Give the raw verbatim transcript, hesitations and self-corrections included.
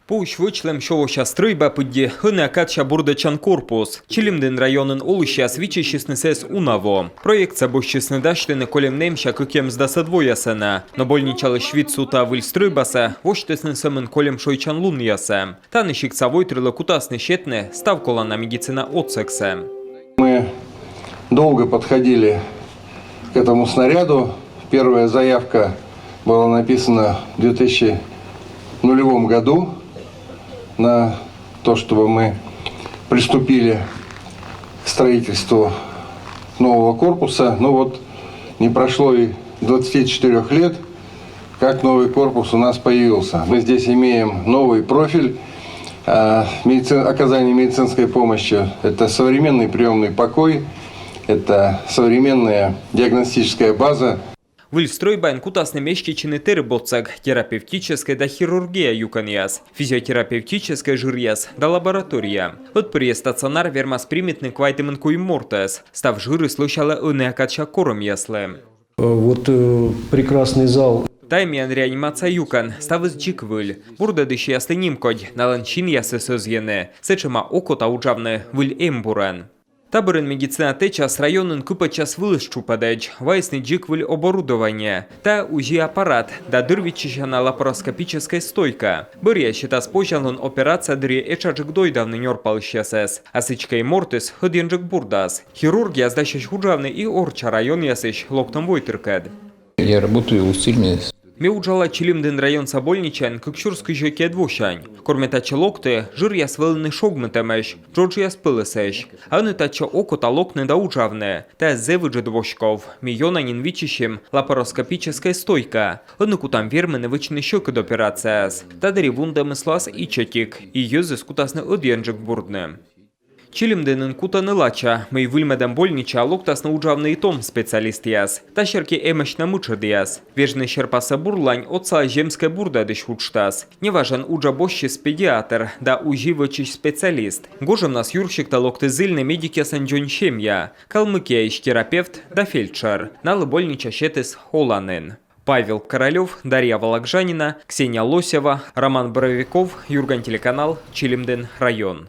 Пуысь вӧчлӧм сё вося стрӧйба пыдди ӧнія кадся бурдӧдчан корпус. Чилимдін районын олысьяс виччысисны сійӧс уна во. Проектсӧ босьтчисны дасьтыны кольӧм нэмся кӧкъямысдасӧд воясӧ на. Но больничалысь вит сутаа выль стрӧйбасӧ восьтісны сӧмын кольӧм шойччан лунъясӧ. Тані сиктса войтырлы кутасны сетны став колана медицина отсӧгсӧ. Мы долго подходили к этому снаряду. Первая заявка была написана в две тысячи нулевом году на то, чтобы мы приступили к строительству нового корпуса. Ну вот, не прошло и двадцати четырёх лет, как новый корпус у нас появился. Мы здесь имеем новый профиль а, медици- оказания медицинской помощи. Это современный приемный покой, это современная диагностическая база. Выль стрӧйбаын кутасны меститчыны тэрыб отсӧг, терапевтическӧй да хирургия юкӧнъяс, физиотерапевтическӧй жыръяс да лаборатория. Ӧтпырйӧ стационар вермас примитны квайтымын куим мортӧс. Став жырыс лӧсялӧ ӧнія кадся корӧмъяслы. Вот э, прекрасный зал. Тайӧ миян реанимация юкӧн, ставыс дзик выль. Бурдӧдысьяслы нимкодь, налӧн синъясыс ӧзйӧны. Сэтшӧма окота уджавны выль эмбурӧн. Та бӧрын медицина тэчас районын кыпӧдчас вылыс тшупӧдӧдз. Вайисны дзик выль оборудование. Тайӧ УЗИ аппарат да дыр виччысяна лапароскопическӧй стойка. Бӧръя сетас позянлун операция дырйи этшаджык дойдавны нёрпалысьясӧс. А сідзкӧ и мортыс ӧдйӧнджык бурдас. Хирургъяс дасьӧсь уджавны и орчча районъясысь локтӧм войтыркӧд. Я работаю в Устильной. Ме уджала Чилимдін районса больничаын кык сюрс кызь ӧтиӧд восянь. Кор ме татчӧ локті, жыръяс вӧліны шогмытӧмӧсь, джоджъяс пӧлӧсӧсь. А ӧні татчӧ окота локны да уджавны. Тайӧ зэв ыджыд воськов. Ми ёна нин виччысим лапароскопическӧй стойка. Ӧні кутам вермыны вӧчны сьӧкыд операцияяс. Та дырйи вундӧмыс лоас ичӧтик, и йӧзыс кутасны ӧдйӧнджык бурдны. Чилимдінын кутӧны лача, мый выльмӧдӧм больничаӧ локтасны уджавны и том специалистъяс. Та серти эмӧсь на мытшӧдъяс. Вежны серпассӧ бурлань отсалӧ земскӧй бурдӧдысь уджтас. Неважӧн уджӧ босьтчис педиатр да УЗИ вӧчысь специалист. Гожӧмнас юрсиктӧ локтіс зільны медикъясӧн дзонь семья, Калмыкияысь терапевт да фельдшер. Налы больнича сетіс оланін. Павел Королёв, Дарья Вологжанина, Ксения Лосева, Роман Боровиков, Юрган телеканал, Чилимдін район.